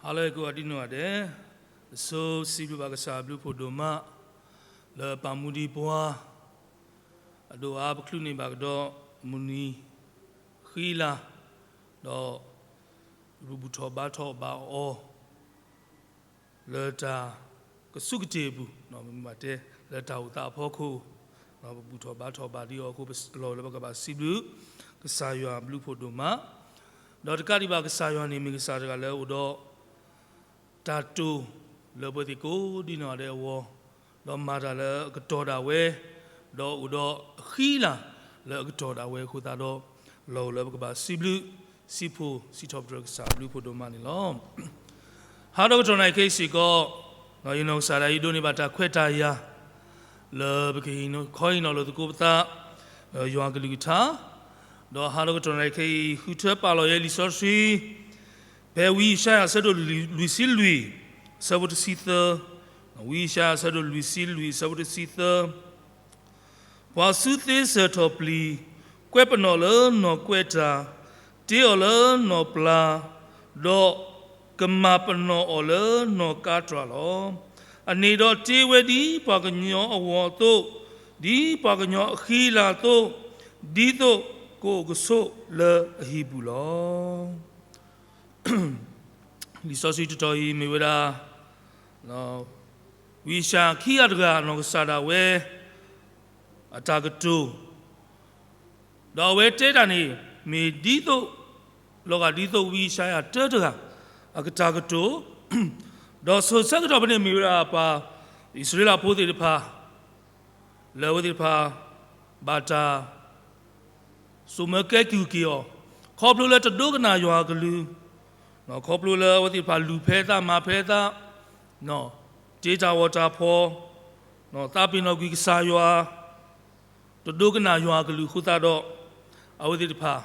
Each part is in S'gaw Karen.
ဟါလၢအဂ့ၤကိးဂၤဒဲး, အဆိစံးဘျုးဘၣ်ကစၢ်အဘျုးဖှိၣ်ဒိၣ်မး လၢပာ်မူဒံးပှၤ အဒိၣ်အါ ပချုးန့ၢ်ဘၣ်ကဒီးမုၢ်နံၤဃံလၤ, ဒီးပဘူၣ်ထီၣ်ဘါထီၣ်ဘၣ်အီၤ လၢတၢ်ကစူၢ်ကတ့ၢ်အပူၤ, မ့ၢ်ဘၣ်တဲ လၢတၢ်အိၣ်သးအဖီခိၣ်, ပဘူၣ်ထီၣ်ဘါထီၣ်ဘၣ်ဒံးအီၤအဃိ ပလီၢ်လၢပကဘၣ်စံးဘျုး ကစၢ်ယွၤအဘျုးဖှိၣ်ဒိၣ်မး, ဒီးတကးဒံးဘၣ် ကစၢ်ယွၤန့ၣ်မ့ၢ်ကစၢ်တဂၤလၢအိၣ်ဒီး တၢ်တိာ်လၢပဝဲသ့ၣ်ကိးဒံနီၢ်ဂၤဒဲးအဂီၢ်, ဒီးမၤတၢ်လၢအကတီၢ်ဒၣ်ဝဲ, ဒီးအိၣ်ဒီးအဃံအလၤလၢအကတီၢ်ဒၣ်ဝဲအဃိသတးဒီး, လီၢ်အိၣ်လၢပကဘၣ်စံးဘျုး, စံးဖှိၣ်စံးထီၣ်ပတြၢၤကစၢ်အဘျုးဖှိၣ်ဒိၣ်မးန့ၣ်လီၤ. ဟါဒီကတီၢ်နၣ်ရံၣ်ခဲအံၤစ့ၢ်ကီး, ယနီၢ်ကစၢ်ဒၣ်အံၤဒိးန့ၢ်ဘၣ်တၢ်ခွဲးတၢ်ယာ် လၢပကဟ့ၣ်ခီဟ့ၣ်နီၤလိာ်သကိးပသး ယွၤကလုၢ်ကထါ, ဒီးဟါဒီကတီၢ်နၣ်ရံၣ်ခဲအံၤ ဃုထၢပာ်လီၤယဲလံာ်စီဆှံ ဖဲဝံယၡါယၤအဆၢဒိၣ်လွံၢ်ဆံလွံၢ် အဆၢဖိတဆံသၢ, ဝံယၡါယၤအဆၢဒိၣ်လွံၢ်ဆံလွံၢ် အဆၢဖိတဆံသၢ, ပှၤစုသ့စၢၢ်ထီၣ်ပျံၤ, ကွဲးပနီၣ်လၢနီၢ်ကွဲးတၢ်, တ့အီၤလၢနီၢ်ပျၢ်, ဒီးကမၤပနီၣ်အီၤလၢနီၢ်ကါတြၢ်လီၤ. အန့ၣ်ဒီးတ့ဝဲဒ်ပှၤကညီအဂီၤအသိး, ဒ်ပှၤကညီအဃံအလၤအသိး, ဒ်သိးကအိၣ်ကဆိးလၢအဟံၣ်ပူၤလီၤ. လံာ်စီဆှံတတီၤအံၤမ့ၢ်ဝဲဒၣ် ဝံယၡါယၤခံဂၤတဂၤ နီၢ်ကစၢ်ဒၣ်ဝဲ အတၢ်ကတိၤ, ဒီးအဝဲတဲတၢ်န့ၣ် မ့ၢ်ဒ်သိး လီၤဂာ်ဒ်သိးဝံယၡါယၤတၢတဂၤ အတၢ်ကတိၤ, ဒီးစိၤဆၢကတီၢ်ဖဲန့ၣ်မ့ၢ်ဝဲဒၣ်ပှၤ အံၣ်စရ့လးဖိသ့ၣ်တဖၣ် လၢအဝဲသ့ၣ်တဖၣ် ဘၣ်တၢ် စိာ်မၢကဲကုၢ်က့ၤအီၤ, ခီဖျိလၢတဒိကနၣ်ယွၤအကလုၢ်, ခီဖျိလၢအဝဲသ့ၣ်တဖၣ်လူၤဖဲသးမၤဖဲသး, တ့တၢ်ဂီၤတၢ်ဖီၣ်, သးပ့ၤနီၣ်ကွံာ်ကစၢ်ယွၤ, တဒိကနၣ်ယွၤအကလုၢ်အဃိသတးဒီး, အဝဲသ့ၣ်တဖၣ်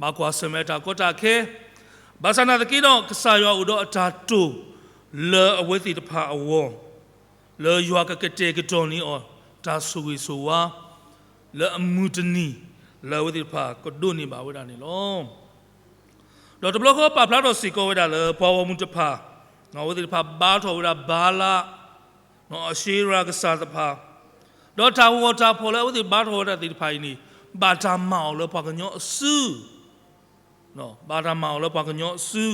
ဘၣ်ကွၢ်ဆၢၣ်မဲာ်တၢ်ကီတၢ်ခဲ, ဘၣ်ဆၣ်နာ်သက့ဒီး ကစၢ်ယွၤအိၣ်ဒီးအတၢ်တိာ်လၢအဝဲသ့ၣ်တဖၣ်အဂီၢ်, လၢယွၤကကတဲာ်ကတီၤန့ၢ်အီၤ တၢ်ဆိၣ်ဂ့ၤဆိၣ်ဝါ လၢအမုၢ်တနံၤ လၢအဝဲသ့ၣ်တဖၣ်ကဒိးန့ၢ်ဘၣ်ဝဲဒၣ်န့ၣ်လီၤ. ဒီးတဘျီဃီပာ်ဖျါထီၣ်စ့ၢ်ကီးဝဲဒၣ်လၢ ပှၤဂီၢ်မုၢ်တဖၣ် အဝဲသ့ၣ်တဖၣ်ဘါထီၣ်ဝဲဒၣ်ဘၤလး အၡ့ရၤကစၢ်တဖၣ်, ဒီးတၢ်ဂီၤတၢ်ဖီၣ်လၢအဝဲသ့ၣ်ဘါထီၣ်ဝဲဒၣ်သ့ၣ်တဖၣ်အံၤန့ၣ် ဘၣ်တၢ်မၤအီၤလၢပှၤကညီအစု ဘၣ်တၢ်မၤအီၤလၢပှၤကညီအစု,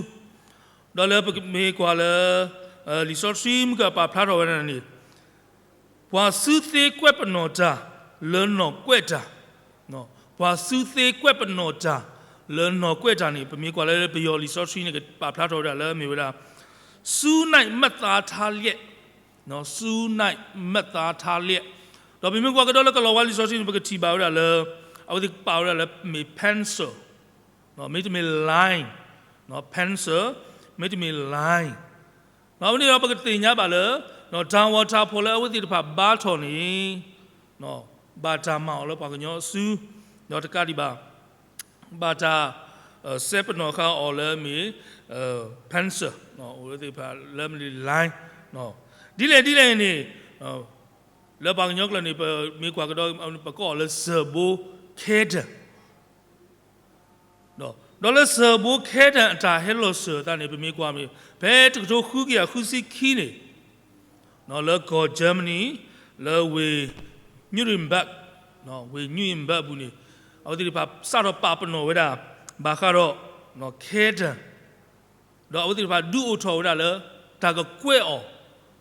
ဒီးလၢပမ့ၢ်ကွၢ်လၢ လံာ်စီဆှံမုၢ်ကပာ်ဖျါထီၣ်ဝဲဒၣ်န့ၣ်, ပှၤစုသ့ကွဲးပနီၣ်တၢ်လၢနီၢ်ကွဲးတၢ်, ပှၤစုသ့ကွဲးပနီၣ်တၢ်လၢနီၢ်ကွဲးတၢ်န့ၣ် ပမ့ၢ်ကွၢ်လၢပယီၤလံာ်စီဆှံန့ၣ် ကပာ်ဖျါထီၣ်ဝဲဒၣ်လၢမ့ၢ်ဝဲဒၣ် စုနိုင်မတ်သားထါလျက်, စုနိုင်မတ်သားထါလျက်, ဒီးပမ့ၢ်ကွၢ်ကဒီးလၢကလီၤဝါလံာ်စီဆှံန့ၣ် ပကထံၣ်ဘၣ်ဝဲဒၣ်လၢ အဝဲသ့ၣ်ပာ်ဝဲဒၣ်လၢမ့ၢ် pencil, မ့တမ့ၢ် line, pencil, မ့တမ့ၢ် line, အဝဲန့ၣ်ဒီးပကသ့ၣ်ညါဘၣ်လၢ တၢ်ဂီၤတၢ်ဖီၣ်လၢအဝဲသ့ၣ်တဖၣ်ဘါထီၣ်န့ၣ် ဘၣ်တၢ်မၤအီၤလၢပှၤကညီအစု, ဒီးတကးဒံးဘၣ် ဘၣ်တၢ် စဲပနီၣ်ဃာ်အီၤလၢမ့ၢ် pencil, အဝဲသ့ၣ်တဖၣ်လၢမ့ၢ် line, ဒ်လဲၣ်ဒ်လဲၣ်န့ၣ် လၢပှၤကညီကျိာ်န့ၣ် ပမ့ၢ်ကွၢ်ကဒီး ပကိးအီၤလၢစၢၢ်ဘိ ခဲတၢၢ် ဒီးလၢစၢၢ်ဘိခဲတၢၢ်အတၢ်ဟဲလီၤစၢၤအသးန့ၣ် ပမ့ၢ်ကွၢ်မ့ၢ် ဖဲတကထိဃုကယၤဃုဆံခံန့ၣ် လၢကီၢ် Germany, လၢဝ့ၢ် Nuremberg, ဝ့ၢ် Nuremberg အပူၤန့ၣ် အဝဲသ့ၣ်တဖၣ်စးထီၣ်ပာ်ပနီၣ်ဝဲဒၣ် ဘၣ်ဃးဒီး ခဲတၢၢ် ဒီးအဝဲသ့ၣ်တဖၣ်ဒုးအိၣ်ထီၣ်ဝဲဒၣ်လၢ တၢ်ကကွဲးအီၤ,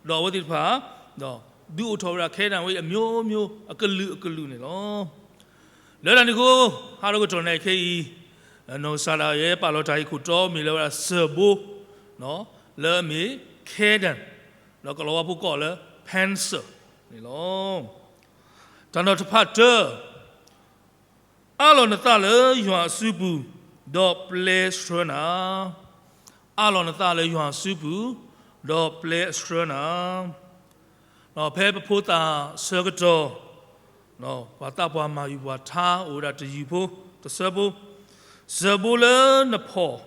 ဒီးအဝဲသ့ၣ်တဖၣ် ဒုးအိၣ်ထီၣ်ဝဲဒၣ်ခဲတၢၢ်ဝဲအမျိုးမျိုး အကလုာ်ကလုာ်န့ၣ်လီၤ. လၢတၢ်န့ၣ်အဃိ ဟါဒီကတီၢ်နၣ်ရံၣ်ခဲအံၤ နီၢ်ကစၢ်ဒၣ်ယဲပာ်လီၤတၢ်ဂ့ၢ်ခိၣ်တီမ့ၢ်လၢဝဲဒၣ်စၢၢ်ဘိ လၢအမ့ၢ်ခဲတၢၢ်, ဒီးကလီၤဝါဖိကိးအီၤလၢ pencil န့ၣ်လီၤ. တၢ်နီၤတဖၣ်တၢ အးလီၤနသးလၢယွၤအစုပူၤ, ဒီးပျဲဆှၢနၤ, အးလီၤနသးလၢယွၤအစုပူၤ, ဒီးပျဲဆှၢနၤ. ဖဲပဖိသၣ်ဆၢကတီၢ် ပှၤသးပှၢ်မၤယုၤပှၤထါအိၣ်ဝဲဒၣ်တယုၢ်ဖိ တဆၢဖိ, စၢၢ်ဘိလၢနဖီၣ်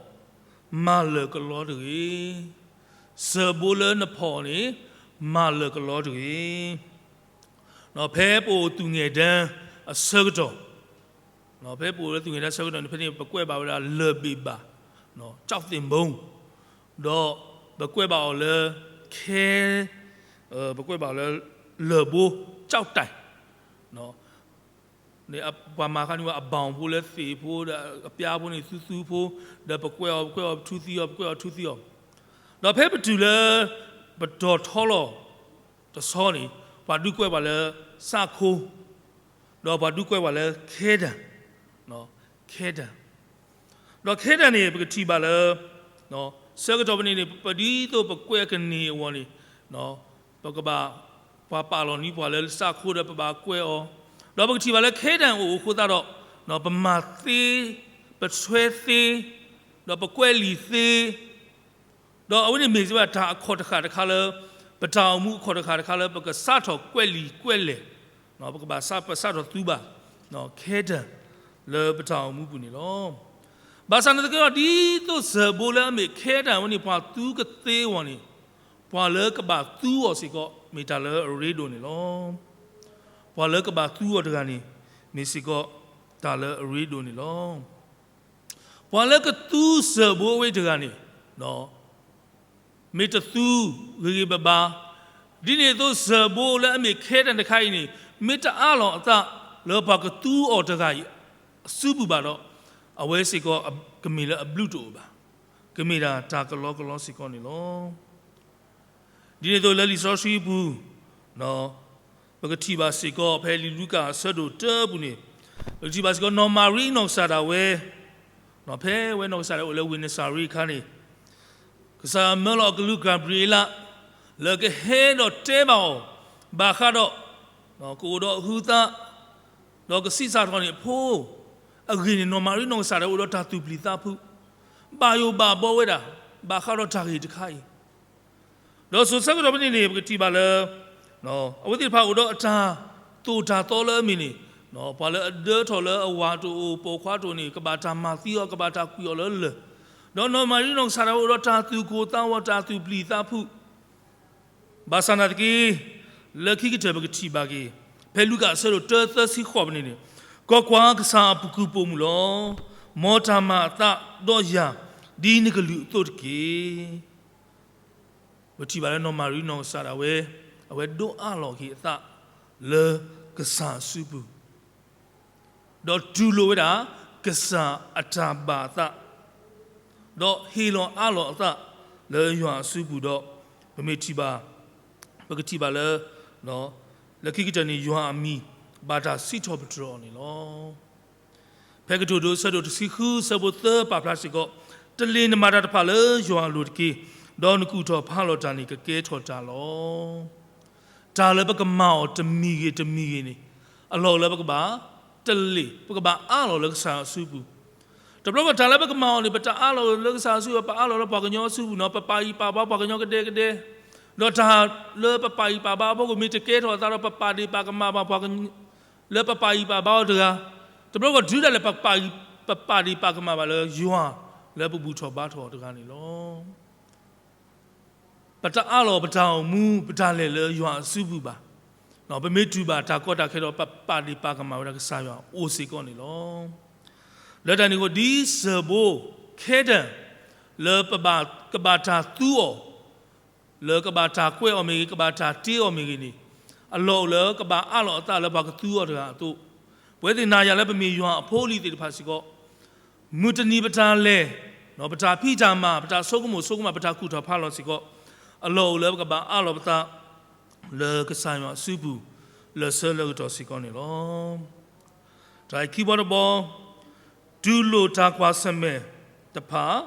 မၤလၢာ်ကလီတဂ့ၤ. စၢၢ်ဘိလၢနဖီၣ်န့ၣ် မၤလၢာ်ကလီတဂ့ၤ. ဖဲပအိၣ်သူၣ်ငဲၢ်ဒၢအဆၢကတီၢ်, ဖဲပအိၣ်လၢသူၣ်ငဲၢ်ဒၢအဆၢကတီၢ်န့ၣ် ဖဲန့ၣ်ပကွဲးဘၣ်ဝဲဒၣ်လၢၢ်ဘ့ၣ်ဘၣ်, ကျောက်သင်ပုန်း, ဒီး ပကွဲးဘၣ်အီၤလၢ ခဲ, ပကွဲးဘၣ်အီၤလၢ လၢၢ်ဘိ ကျောက်တိုင် န့ၣ် ပှၤမၤခါန့ၣ်ဝဲ အဘီၣ်ဖိလၢသ့ၣ်ဖိ ဒီးအပျါဖိန့ၣ်သူသူဖိ, ဒီးပကွဲးအီၤ ပကွဲးအီၤထူသံအီၤ ပကွဲးအီၤထူသံအီၤ, ဒီးဖဲပတုၤလၢ ပတီၢ်ထီလီၤတဆီန့ၣ် ပှၤဒုးကွဲးပှၤလၢ စးခိ, ဒီးပှၤဒုးကွဲးပှၤလၢ ခဲဒၢၣ်, ခဲဒၢၣ် ဒီးခဲဒၢၣ်န့ၣ် ပကထံၣ်ဘၣ်လၢ ဆၢကတီၢ်ဖဲန့ၣ်န့ၣ် ပဒ်သိးပကွဲးကန့ၢ်အဂီၢ်န့ၣ် ပကဘၣ် ပှၤပာ်လီၤန့ၢ်ပှၤလၢစးခိဒီးပဘၣ်ကွဲးအီၤ, ဒီးပကထံၣ်ဘၣ်လၢခဲဒၢၣ်အိၣ်အဃိသတးဒီး ပမၤသ့, ပဆွဲသ့, ဒီးပကွဲးလံာ်သ့, ဒီးအဝဲန့ၣ်မ့ၢ်စ့ၢ်ကီးတၢ်အခီၣ်တဃၣ်တခါလၢ ပတၢ်အိၣ်မူအခီၣ်တဃၣ်တခါလၢ ပကစးထီၣ်ကွဲးလံာ်ကွဲးလဲၢ်, ပကဘၣ်စး, ပစးထီၣ်သူဘၣ် ခဲဒၢၣ်လၢပတၢ်အိၣ်မူပူၤန့ၣ်လီၤ. ဘၣ်ဆၣ်သနာ်က့ဒီး ဒ်သိးစၢၢ်ဘိလၢအမ့ၢ်ခဲဒၢၣ်ဝဲန့ၣ် ပှၤသူကသ့အဂီၢ်န့ၣ် ပှၤလၢကဘၣ်သူအီၤစ့ၢ်ကီး မ့ၢ်တၢ်လၢအရ့ဒိၣ်န့ၣ်လီၤ. ပှၤလၢကဘၣ်သူအီၤတဂၤန့ၣ် မ့ၢ်စ့ၢ်ကီး တၢ်လၢအရ့ဒိၣ်န့ၣ်လီၤ. ပှၤလၢကသူစၢၢ်ဘိအဝဲတဂၤန့ၣ် မ့ၢ်တသူဂ့ၤဂ့ၤဘၣ်ဘၣ်, ဒ်န့ၣ်အသိးစၢၢ်ဘိလၢအမ့ၢ်ခဲဒၢၣ်တခါအံၤန့ၣ် မ့ၢ်တအးလီၤအသးလၢပှၤကသူအီၤတဂၤအံၤအစုပူၤဘၣ်ဒီး အဝဲစ့ၢ်ကီးကမ့ၢ်လၢအဘျုးတအိၣ်ဘၣ်, ကမ့ၢ်ဒၣ်တၢ်ကလီကလီစ့ၢ်ကီးန့ၣ်လီၤ. ဒ်န့ၣ်အသိးလၢလံာ်စီဆှံအပူၤ ပကထံၣ်ဘၣ်စ့ၢ်ကီး ဖဲလံာ်လူၤကၣ်အဆၢဒိၣ်တၢအပူၤန့ၣ် ပကထံၣ်ဘၣ်စ့ၢ်ကီး နီၢ်မၤရံနီၢ်ကစၢ်ဒၣ်ဝဲ ဖဲဝဲနီၢ်ကစၢ်ဒၣ်ဝဲအိၣ်လၢဝ့ၢ်နစၤရ့းအခါန့ၣ် ကစၢ်ယွၤမၢလီၤအကလူးကၤဘြံၤအ့လး လၢကဟဲဒီးတဲဘၣ်အီၤ ဘၣ်ဃးဒီး ကအိၣ်ဒီးအဟုသး ဒီးကဆံးစၢ်ထီၣ်န့ၢ်အဖိအဂ့ၢ်န့ၣ် နီၢ်မၤရံနီၢ်ကစၢ်ဒၣ်ဝဲအိၣ်ဒီးတၢ်သူၣ်ပျံၤသးဖုး ဘၣ်ယိၣ်ဘၣ်ဘီဝဲဒၣ် ဘၣ်ဃးဒီးတၢ်ဂ့ၢ်တခါအံၤ ဒီးစိၤဆၢကတီၢ်ဖဲန့ၣ်န့ၣ် ပကထံၣ်ဘၣ်လၢ အဝဲသ့ၣ်တဖၣ်အိၣ်ဒီးအတၢ်သိၣ်တၢ်သီလၢအမ့ၢ်န့ၣ် ပှၤလၢအဒၢထီၣ်လၢအဝၤတအိၣ်ပိာ်ခွါတအိၣ်န့ၣ် ကဘၣ်တၢ်မၤသံအီၤ ကဘၣ်တၢ်ကွံာ်အီၤလၢလၢၢ်, ဒီးနီၢ်မၤရံနီၢ်ကစၢ်ဒၣ်ဝဲအိၣ်ဒီးတၢ်သူၣ်ကိၢ်သးဂီၤ တၢ်သူၣ်ပျံၤသးဖုး ဘၣ်ဆၣ်နာ်သက့ လၢခံကတၢၢ်ပကထံၣ်ဘၣ်က့ၤ ဖဲလူၤကၣ်အဆၢဒိၣ်တၢသၢဆံဃိးဖဲန့ၣ်န့ၣ် ကွၢ်ကွၢ်, ကစၢ်အပူၤကွံာ်ပိာ်မုၣ်လီၤ. မ်တၢ်မၤအသးဒီးယၤ ဒ်နကလုၢ်အသိးတက့ၢ်. ပထံၣ်ဘၣ်လၢနီၢ်မၤရံနီၢ်ကစၢ်ဒၣ်ဝဲ အဝဲဒိးအးလီၤက့ၤအသးလၢကစၢ်အစုပူၤ ဒီးတူၢ်လိာ်ဝဲဒၣ် ကစၢ်အတၢ်ဘၣ်အသး ဒီးဟ့ၣ်လီၤအးလီၤအသးလၢယွၤအစုပူၤဒီး ပမ့ၢ်ထံၣ်ဘၣ် ပကထံၣ်ဘၣ်လၢ လၢခံကတၢၢ်န့ၣ် ယွၤအမံၤဘၣ်တၢ်စံးထီၣ်ပတြၢၤအီၤန့ၣ်လီၤ. ဖဲကတိၤဒိအဆၢဒိၣ်တဆံဃု အဆၢဖိသၢပာ်ဖျါစ့ၢ်ကီး, တလ့ၢ်နမၤတၢ်တဖၣ်လၢယွၤအလိၤတက့ၢ်, ဒီးနကူၣ်ထီၣ်ဖးလီၤတၢ်န့ၣ် ကကဲထီၣ်တၢ်လီၤ. တၢ်လၢပကမၤအီၤတမံၤဂ့ၤတမံၤဂ့ၤန့ၣ် အလီၢ်အိၣ်လၢပကဘၣ်တလ့ၢ်, ပကဘၣ်အးလီၤလၢကစၢ်အစုပူၤ. တဘျီဘျီတၢ်လၢပကမၤအီၤန့ၣ် ပတအးလီၤလၢကစၢ်အစုပူၤ, ပအးလီၤလၢပှၤကညီအစုပူၤနီၤ, ပပာ်ဂံၢ်ပာ်ဘါပှၤကညီကဒဲကဒဲ, ဒီးတၢ်လၢပပာ်ဂံၢ်ပာ်ဘါအဖီခိၣ် မ့ၢ်တကဲထီၣ်အသးဒီး ပပာ်ဒ့ၣ်ပာ်ကမၣ်ဘၣ်ပှၤကညီ လၢပပာ်ဂံၢ်ပာ်ဘါအီၤတဂၤ, တဘျီဘျီဒုးဒၣ်လဲာ် ပပာ်ဒ့ၣ်ပာ်ကမၣ်ဘၣ်လၢယွၤ လၢပဘူၣ်ထီၣ်ဘါထီၣ်အီၤတဂၤန့ၣ်လီၤ. ပတအးလီၤပတၢ်အိၣ်မူ ပတၢ်လဲၤလၢယွၤအစုပူၤဘၣ်. ပမ့ၢ်တူၢ်ဘၣ်တၢ်ကီတၢ်ခဲဒီး ပပာ်ဒ့ၣ်ပာ်ကမၣ်ဝဲဒၣ်ကစၢ်ယွၤအိၣ်စ့ၢ်ကီးန့ၣ်လီၤ. လၢတၢ်န့ၣ်အဃိ ဒ်စၢၢ်ဘိ ခဲဒၢၣ် လၢပဘၣ် ကဘၣ်တၢ်သူအီၤ လၢကဘၣ်တၢ်ကွဲးအီၤမ့ၢ်ဂ့ၤ, ကဘၣ်တၢ်တ့အီၤမ့ၢ်ဂ့ၤန့ၣ်, အလီၢ်အိၣ်လၢကဘၣ်အးလီၤအသးလၢပှၤကသူအီၤတဂၤအသိး, ပဝဲသ့ၣ်နၤယၤလၢပမ့ၢ်ယွၤအဖိအလံၤသ့ၣ်တဖၣ်စ့ၢ်ကီး, မုၢ်တနံၤပတၢ်လဲၤ, ပတၢ်ဖံးတၢ်မၤ, ပတၢ်ဆိကမိၣ်ဆိကမး, ပတၢ်ကူၣ်ထီၣ်ဖးလီၤစ့ၢ်ကီး, အလီၢ်အိၣ်လၢပကဘၣ်အးလီၤပသး လၢကစၢ်ယွၤအစုပူၤ လၢာ်ဆၢလၢာ်ကတီၢ်စ့ၢ်ကီးန့ၣ်လီၤ. တၢ်ခံဘီတဘီ, တူၢ်လိာ်တၢ်ကွၢ်ဆၢၣ်မဲာ်တဖၣ်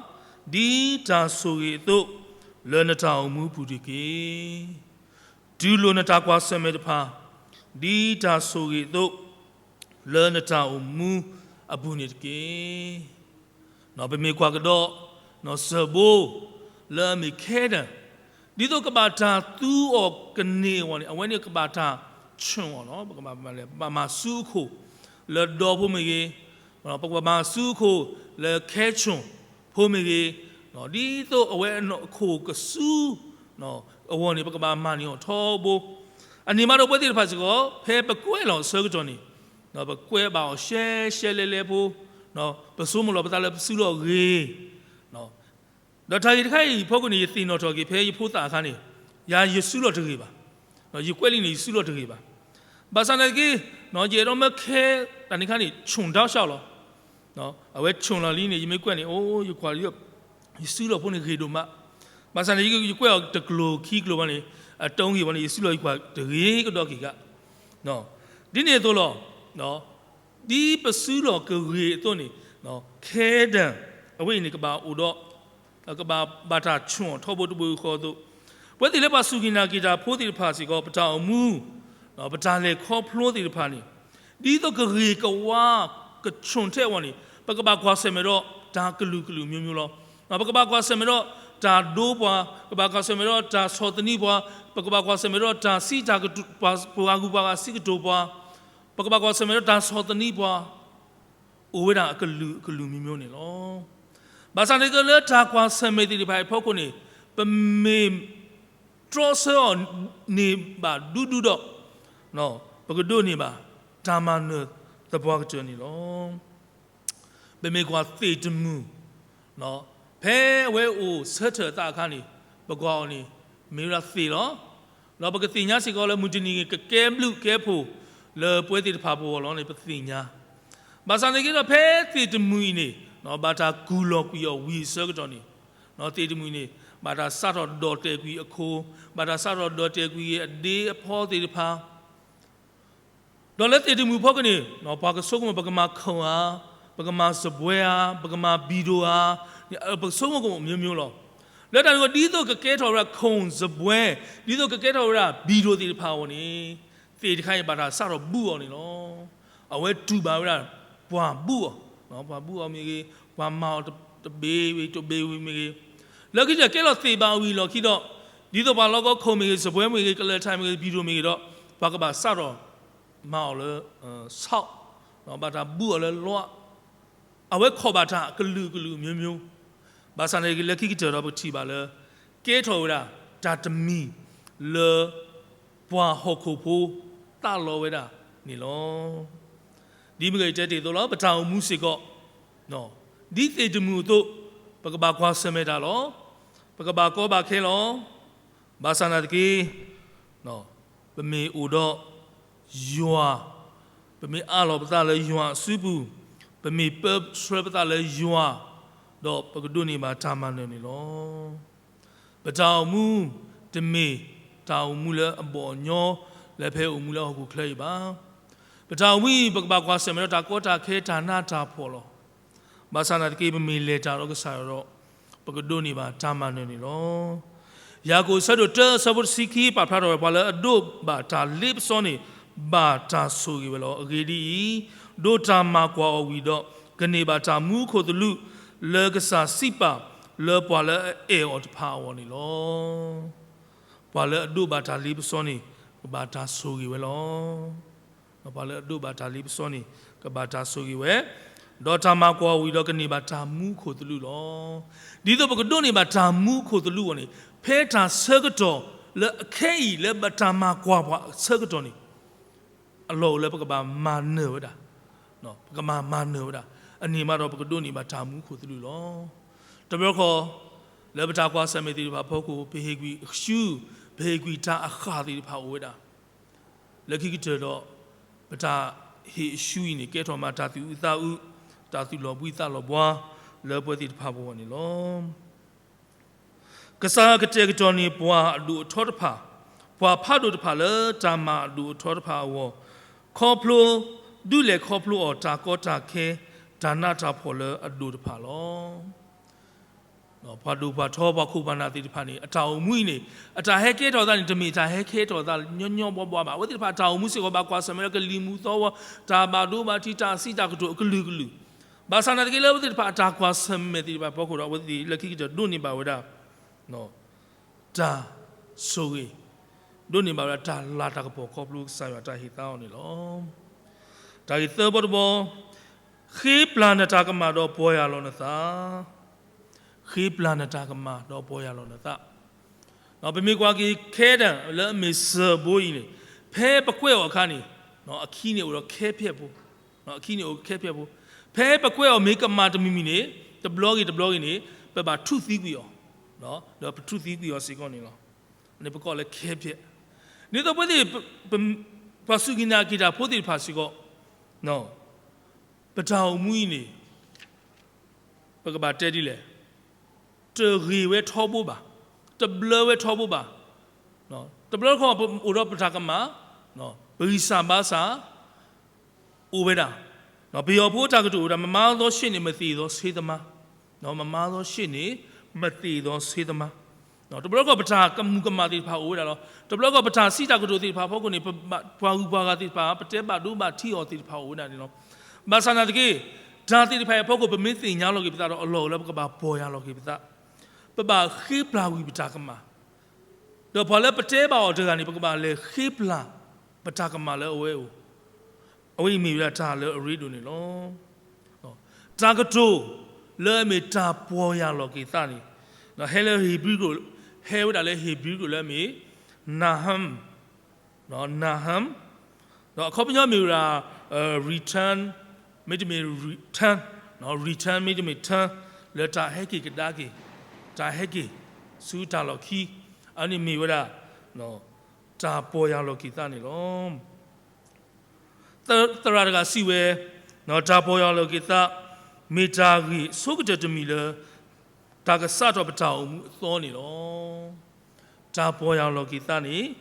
ဒ်တၢ်ဆိၣ်ဂ့ၤအသိး လၢနတၢ်အိၣ်မူပူၤတက့ၢ်. တူၢ်လိာ်နတၢ်ကွၢ်ဆၢၣ်မဲာ်တဖၣ် ဒ်တၢ်ဆိၣ်ဂ့ၤအသိး လၢနတၢ်အိၣ်မူအပူၤန့ၣ်တက့ၢ်. ပမ့ၢ်ကွၢ်ကဒီး စၢၢ်ဘိ လၢအမ့ၢ်ခဲဒၢၣ်, ဒ်သိးကဘၣ်တၢ်သူအီၤကန့ၢ်အဂီၢ်န့ၣ် အဝဲန့ၣ်ကဘၣ်တၢ်ဆူၣ်အီၤလီၤ. ပကဘၣ်မၤလဲၣ်, ပဘၣ်မၤဆူအခိၣ် လၢဒီဖိမ့ၢ်ဂ့ၤ, ပကဘၣ်မၤဆူအခိၣ် လၢခဲဆူၣ်ဖိမ့ၢ်ဂ့ၤ, ဒ်သိးအဝဲအခိၣ်ကဆူ အဂီၢ်န့ၣ် ပကဘၣ်မၤန့ၢ်အီၤထီဘိ. အန့ၣ်မးဒီးပဝဲသ့ၣ်တဖၣ်စ့ၢ်ကီး ဖဲပကွဲးလီၤအဆၢကတီၢ်န့ၣ် ပကွဲးဘၣ်အီၤရှဲရှဲလဲလဲဖိ, ပဆိကမိၣ်လီၤပသးလၢပစုလီၢ်ဂ့ၤ ဒီးတၢ်ဂ့ၢ်တခါအံၤအဖီခိၣ်န့ၣ် ယသ့ၣ်နီၣ်ထီၣ်က့ၤဖဲယဖိသၣ်အခါန့ၣ်, ယၤယစုလီၢ်တဂ့ၤဘၣ်. ယကွဲးလံန့ၣ် ယစုလီၢ်တဂ့ၤဘၣ်. ဘၣ်ဆၣ်သနာ်က့, ယအဲၣ်ဒိးမၢခဲတၢ်န့ၣ်ခါန့ၣ် ဆူၣ်ဒီးဆှီလီၤ. အဝဲဆူၣ်လီၤလံန့ၣ် ယမ့ၢ်ကွဲးန့ၣ် အိၣ် ယကွၢ်လံ, ယစုလီၢ်ဖိန့ၣ်ဂ့ၤဒိၣ်မး. ဘၣ်ဆၣ်န့ၣ် ယကွဲးအီၤတကျိၤခံကျိၤဘၣ်န့ၣ်, အတုံးဂ့ၤဘၣ်န့ၣ် ယစုလီၢ်ယကွၢ်တဂ့ၤကဒီးက့ၤဂၤ ဒ်န့ၣ်အသိးလီၤ. ဒ်ပစုလီၢ်ကဂ့ၤအသိးန့ၣ်, ခဲဒၢၣ်အဝဲအံၤန့ၣ် ကဘၣ်အိၣ်ဒီး, ကဘၣ်ဘၣ်တၢ်ဆူၣ်အီၤထီဘိတဘိယူၢ်ဃီအသိး, ပဝဲသ့ၣ်လၢပှၤစူၢ်က့ၤနာ်က့ၤတၢ်ဖိသ့ၣ်တဖၣ်စ့ၢ်ကီး ပတၢ်အိၣ်မူ, ပတၢ်လဲၤခီဖျိသ့ၣ်တဖၣ်န့ၣ်, ဒ်သိးကဂ့ၤကဝါကဆူၣ်ထဲအဂီၢ်န့ၣ် ပကဘၣ်ကွၢ်ဆၢၣ်မဲာ်ဒီးတၢ်ကလုာ်ကလုာ်မျိုးမျိုးလီၤ. ပကဘၣ်ကွၢ်ဆၢၣ်မဲာ်ဒီးတၢ်ဒိပှၤ, ပကဘၣ်ကွၢ်ဆၢၣ်မဲာ်ဒီးတၢ်ဆီၣ်သနံးပှၤ, ပကဘၣ်ကွၢ်ဆၢၣ်မဲာ်ဒီးတၢ်စံးတၢ်ကတိၤ, ပှၤဂုၤပှၤဂၤစံးကတိၤပှၤ, ပကဘၣ်ကွၢ်ဆၢၣ်မဲာ်ဒီးတၢ်ဆီၣ်သနံးပှၤ, အိၣ်ဝဲဒၣ်အကလုာ်ကလုာ်မျိုးမျိုးန့ၣ်လီၤ. ဘၣ်ဆၣ်သနာ်က့လၢတၢ်ကွၢ်ဆၢၣ်မဲာ်သ့ၣ်တဖၣ်အဖီခိၣ်န့ၣ်, ပမ့ၢ်တြီဆၢအီၤန့ၢ်ဘၣ်ဒူဒူဒီး, ပကဒိးန့ၢ်ဘၣ်တၢ်မၤနၢၤသပှၢ်ကတၢၢ်န့ၣ်လီၤ. ပမ့ၢ်ကွၢ်သ့ၣ်တမုၢ်, ဖဲအဝဲအိၣ်ဆၢထၢၣ်အသးအခါန့ၣ်, ပကွၢ်အီၤန့ၣ် မ့ၢ်ဝဲဒၣ်သ့ၣ်လီၤ. ဒီးပကသ့ၣ်ညါစ့ၢ်ကီးလၢမုၢ်တနံၤကကဲဘျုးကဲဖှိၣ်လၢပဝဲသ့ၣ်တဖၣ်အဂီၢ်လီၤန့ၣ် ပသ့ၣ်ညါ. ဘၣ်ဆၣ်သနာ်က့ဒီး ဖဲသ့ၣ်တမုၢ်အံၤန့ၣ်, ဘၣ်တၢ်ကူၣ်လီၤကွံာ်အီၤဝံၤအဆၢကတီၢ်န့ၣ်, သ့ၣ်တမုၢ်အံၤန့ၣ် ဘၣ်တၢ်စးထီၣ်ဒီၣ်တဲာ်ကွံာ်အခိၣ်, ဘၣ်တၢ်စးထီၣ်ဒီၣ်တဲာ်ကွံာ်အဒ့အဖီသ့ၣ်တဖၣ် ဒီးလၢသ့ၣ်တမုၢ်အဖီခိၣ်န့ၣ်, ပှၤကဆိကမိၣ် ပကမၤခိၣ်ဧါ, ပကမၤစပွဲဧါ, ပကမၤဘံၣ်ဒိၣ်ဧါ, ပကဆိကမိၣ်ကမိၣ်မျိုးမျိုးလီၤ. လၢတၢ်န့ၣ်အဃိ ဒ်သိးကကဲထီၣ်ဝဲဒၣ်ခိၣ်စပွဲ, ဒ်သိးကကဲထီၣ်ဝဲဒၣ်ဘံၣ်ဒိၣ်သ့ၣ်တဖၣ်အဂီၢ်န့ၣ်, သ့ၣ်တခါအံၤဘၣ်တၢ်စးထီၣ်ဘူးအီၤန့ၣ်လီၤ. အဝဲတူၢ်ဘၣ်ဝဲဒၣ်ပှၤဘူးအီၤ, ပှၤဘူးအီၤမ့ၢ်ဂ့ၤ, ပှၤမၤအီၤတဘ့ၣ်ဝံၤတဘ့ၣ်ဝံၤမ့ၢ်ဂ့ၤ, လၢခံကတၢၢ်ကဲလီၤသ့ၣ်ဘၣ်ဝံၤအလီၢ်ခံဒီး, ဒ်သိးပှၤလီၢ်ကီခိၣ်မ့ၢ်ဂ့ၤ, စပွဲမ့ၢ်ဂ့ၤ, ကလၢၤထၢၣ်မ့ၢ်ဂ့ၤ, ဘံၣ်ဒိၣ်မ့ၢ်ဂ့ၤဒီး, ပှၤကဘၣ်စးထီၣ်မၤအီၤလၢ ဆီး, ဘၣ်တၢ်ဘူးအီၤလၢလီ, အဝဲခိးဘၣ်တၢ်ကလုာ်ကလုာ်မျိုးမျိုး, ဘၣ်ဆၣ်န့ၣ်လၢခံကတၢၢ်ဒီးပထံၣ်ဘၣ်လၢ ကဲထီၣ်ဝဲဒၣ်တၢ်တမံၤလၢ ပှၤဟီၣ်ခိၣ်ဖိသးလီဝဲဒၣ်န့ၣ်လီၤ. ဒ်မ့ၢ်ကယတဲတ့ၢ်အသိးလီၤ, ပတၢ်အိၣ်မူစ့ၢ်ကီး ဒ်သ့ၣ်တမုၢ်အသိး, ပကဘၣ်ကွၢ်ဆၢၣ်မဲာ်တၢ်လီၤ. ပကဘၣ်ကီဘၣ်ခဲလီၤ. ဘၣ်ဆၣ်သနာ်က့, ပမ့ၢ်အိၣ်ဒီးယွၤ, ပမ့ၢ်အးလီၤပသးလၢယွၤအစုပူၤ, ပမ့ၢ်ပၢဆှၢပသးလၢယွၤ, ဒီးပကဒိးန့ၢ်ဘၣ်တၢ်မၤနၢၤန့ၣ်လီၤ. ပတၢ်အိၣ်မူတမ့ၢ်တၢ်အိၣ်မူလၢအဘီၣ်အညီလၢဖဲအိၣ်မူလၢဟီၣ်ခိၣ်ချၢအံၤဘၣ်. ပတၢ်အိၣ်မူအံၤ ပကဘၣ်ကွၢ်ဆၢၣ်မဲာ်ဒီးတၢ်ကီတၢ်ခဲတၢ်နးတၢ်ဖှီၣ်လီၤ. ဘၣ်ဆၣ်သနာ်က့ ပမ့ၢ်လဲၤတၢ်ဒီးကစၢ်ယွၤဒီး ပကဒိးန့ၢ်ဘၣ်တၢ်မၤနၢၤန့ၣ်လီၤ. ယၤကိာ်အဆၢဒိၣ်တၢအဆၢဖိတဆံခံ ပာ်ဖျါထီၣ်ဝဲ ပှၤလၢအဒိးဘၣ်တၢ်လ့ပစီန့ၣ် ဘၣ်တၢ်ဆိၣ်ဂ့ၤဝဲလီၤ. အဂ့ၢ်ဒ်အံၤ, ဒိးတၢ်မၤကွၢ်အီၤဝံၤဒီး ကန့ၢ်ဘၣ်တၢ်မူခိၣ်သလုး လၢကစၢ်စံးပာ်လၢပှၤလၢအအဲၣ်အီၤတဖၣ်အဂီၢ်န့ၣ်လီၤ. ပှၤလၢအဒိးဘၣ်တၢ်လ့ပစီန့ၣ် ကဘၣ်တၢ်ဆိၣ်ဂ့ၤဝဲလီၤ. ပှၤလၢအဒိးဘၣ်တၢ်လ့ပစီန့ၣ် ကဘၣ်တၢ်ဆိၣ်ဂ့ၤဝဲ, ဒီးတၢ်မၤကွၢ်အီၤဝံၤဒီးကန့ၢ်ဘၣ်တၢ်မူခိၣ်သလုးလီၤ. ဒ်သိးပကဒိးန့ၢ်ဘၣ်တၢ်မူခိၣ်သလုးအဂီၢ်န့ၣ်, ဖဲတၢ်ဆၢကတီၢ်လၢအခဲအံၤလၢပတၢ်မၤကွၢ်ပှၤအဆၢကတီၢ်န့ၣ် အလီၢ်အိၣ်လၢပကဘၣ်မၤနၢၤဝဲဒၣ်, ပကမၤမၤနၢၤဝဲဒၣ်, အန့ၣ်မးဒီးပကဒိးန့ၢ်ဘၣ်တၢ်မူခိၣ်သလုးလီၤ. တဘျီဃီ လၢပတၢ်ကွၢ်ဆၢၣ်မဲာ်သ့ၣ်တဖၣ်အဖီခိၣ် ပဟ့ၣ်ကွံာ်အစု, ပဟ့ၣ်ကွံာ်တၢ်အဃၢ်သ့ၣ်တဖၣ်အိၣ်ဝဲဒၣ်. လၢခံကတၢၢ်ဒီး ပတၢ်ဟ့ၣ်အစုအံၤန့ၣ် ကဲထီၣ်မးတၢ်သူၣ်အုးသးအုး, တၢ်သူၣ်လီၤဘှံးသးလီၤဘှါ လၢပဝဲသ့ၣ်တဖၣ်အဂီၢ်န့ၣ်လီၤ. ကစၢ်ကတဲာ်ကတီၤန့ၢ်ပှၤအဒိၣ်အထီတဖၣ်, ပှၤဖးဒိၣ်တဖၣ်လၢတၢ်မၤအဒိၣ်အထီတဖၣ်အဂီၢ်, ခီဖျိ, ဒုးလဲၤခီဖျိအီၤတၢ်ကီတၢ်ခဲ, တၢ်နးတၢ်ဖှီၣ်လၢအဒိၣ်တဖၣ်လီၤ. ပှၤဒိၣ်ပှၤထီပှၤခိၣ်ပှၤနၢ်သ့ၣ်တဖၣ်န့ၣ် အတၢ်အိၣ်မူအံၤန့ၣ် အတၢ်ဟဲကဲထီၣ်အသးန့ၣ် တမ့ၢ်တၢ်ဟဲကဲထီၣ်အသးညီညီဘှီဘှီဘၣ်. အဝဲသ့ၣ်တဖၣ်အတၢ်အိၣ်မူစ့ၢ်ကီး ဘၣ်ကွၢ်ဆၢၣ်မဲာ်ဒီးကလံၤမုၢ်သီဝီ, တၢ်ဘၣ်ဒိဘၣ်ထံး တၢ်စံးတၢ်ကတိၤအကလုာ်ကလုာ်, ဘၣ်ဆၣ်သနာ်က့လၢအဝဲသ့ၣ်တဖၣ်အတၢ်ကွၢ်ဆၢၣ်မဲာ်သ့ၣ်တဖၣ်အဖီခိၣ်ဒီး အဝဲသ့ၣ်လၢခံကတၢၢ်ဒိးန့ၢ်ဘၣ်ဝဲဒၣ် တၢ်ဆိၣ်ဂ့ၤ, ဒိးန့ၢ်ဘၣ်ဝဲဒၣ်တၢ်လၤတၢ်ကပီၤခီဖျိကစၢ်ယွၤတၢ်ဟ့ၣ်သါအီၤန့ၣ်လီၤ. တၢ်ဂ့ၢ်သၢဘီတဘီ, ဃ့ပျၢ်နတၢ်ကမၣ်ဒီးပီၢ်ယၢ်လီၤနသး, ဃ့ပျၢ်နတၢ်ကမၣ်ဒီးပီၢ်ယၢ်လီၤနသး. ပမ့ၢ်ကွၢ်က့ၤခဲဒၢၣ်လၢအမ့ၢ်စၢၢ်ဘိအံၤန့ၣ်, ဖဲပကွဲးအီၤအခါန့ၣ်, အခံန့ၣ်အိၣ်ဒီးခဲဖျၢၣ်ဖိ, အခံန့ၣ်အိၣ်ခဲဖျၢၣ်ဖိ, ဖဲပကွဲးအီၤမ့ၢ်ကမၣ်တမံၤမံၤန့ၣ်, တဘျီဂ့ၤတဘျီဂ့ၤန့ၣ်, ပဘၣ်ထူၣ်သံကွံာ်အီၤ. ဒီးပထူၣ်သံကွံာ်အီၤစ့ၢ်ကီးန့ၣ်လီၤ. န့ၣ်ပကိးလၢခဲပျက်. ဒ်သိးပဝဲသ့ၣ် ပှၤစူၢ်က့ၤနာ်က့ၤတၢ်ဖိသ့ၣ်တဖၣ်စ့ၢ်ကီး ပတၢ်အိၣ်မူအံၤန့ၣ် ပကဘၣ်တဲဒ်လဲၣ်, တဂ့ၤဝဲထီဘိဘၣ်, တဘျၢဝဲထီဘိဘၣ်. တဘျီတခီၣ် ပအိၣ်ဒီးပတၢ်ကမၣ်, ပဂံၢ်စၢ်ဘါစၢ် အိၣ်ဝဲဒၣ်. ပယီၤဖိတၢ်ကတိၤအိၣ်ဝဲဒၣ် မမါသောရှေ့နေ မသေသော ဆေးသမား, မမါသောရှေ့နေ မသေသော ဆေးသမား. တဘျီတခီၣ် ပတၢ်ကမူၤကမၣ်သ့ၣ်တဖၣ်အိၣ်ဝဲဒၣ်လီၤ. တဘျီတခီၣ် ပတၢ်စံးတၢ်ကတိၤသ့ၣ်တဖၣ်အဖီခိၣ်န့ၣ် ပဘၣ်ပှၤဂုၤပှၤဂၤသ့ၣ်တဖၣ် ပတဲဘၣ်ဒိဘၣ်ထံးအီၤသ့ၣ်တဖၣ်အိၣ်ဝဲဒၣ်န့ၣ်လီၤ. ဘၣ်ဆၣ်နာ်သက့ တၢ်သ့ၣ်တဖၣ်အံၤအဖီခိၣ် ပမ့ၢ်သ့ၣ်ညါလီၤက့ၤပသးဒီး အလီၢ်အိၣ်လၢပကဘၣ်ပီၢ်ယၢ်လီၤက့ၤပသး, ပဘၣ်ဃ့ပျၢ်ကွံာ်ပတၢ်ကမၣ် ဒီးပှၤလၢပတဲဘၣ်အီၤတဂၤန့ၣ် ပကဘၣ်လဲၤဃ့ပျၢ်ပတၢ်ကမၣ်လၢအဝဲအအိၣ်, အဝဲအံၤမ့ၢ်ဝဲဒၣ်တၢ်လၢအရ့ဒိၣ်န့ၣ်လီၤ. တၢ်ကတိၤလၢအမ့ၢ်တၢ်ပီၢ်ယၢ်လီၤက့ၤသးန့ၣ် ဟဲလၢဧ့ၤဘြံၤကျိာ်, ဟဲဝဲဒၣ်လၢဧ့ၤဘြံၤကျိာ်လၢအမ့ၢ် Nahum, Nahum, ဒီးအခီပညီမ့ၢ်ဝဲဒၣ် return, မ့တမ့ၢ် return, return မ့တမ့ၢ် turn လၢတၢ်ဟဲက့ၤကဒါက့ၤ, တၢ်ဟဲက့ၤဆူတၢ်လီၢ်ခံ, အန့ၣ်မ့ၢ်ဝဲဒၣ် တၢ်ပီၢ်ယၢ်လီၤက့ၤသးန့ၣ်လီၤ. သရၣ်တဂၤစံးဝဲ, တၢ်ပီၢ်ယၢ်လီၤက့ၤသး မ့ၢ်တၢ်ဂ့ၢ်ဆိကတၢၢ်တမံၤလၢ တၢ်ကစးထီၣ်ပတၢ်အိၣ်မူအသီန့ၣ်လီၤ. တၢ်ပီၢ်ယၢ်လီၤက့ၤသးန့ၣ်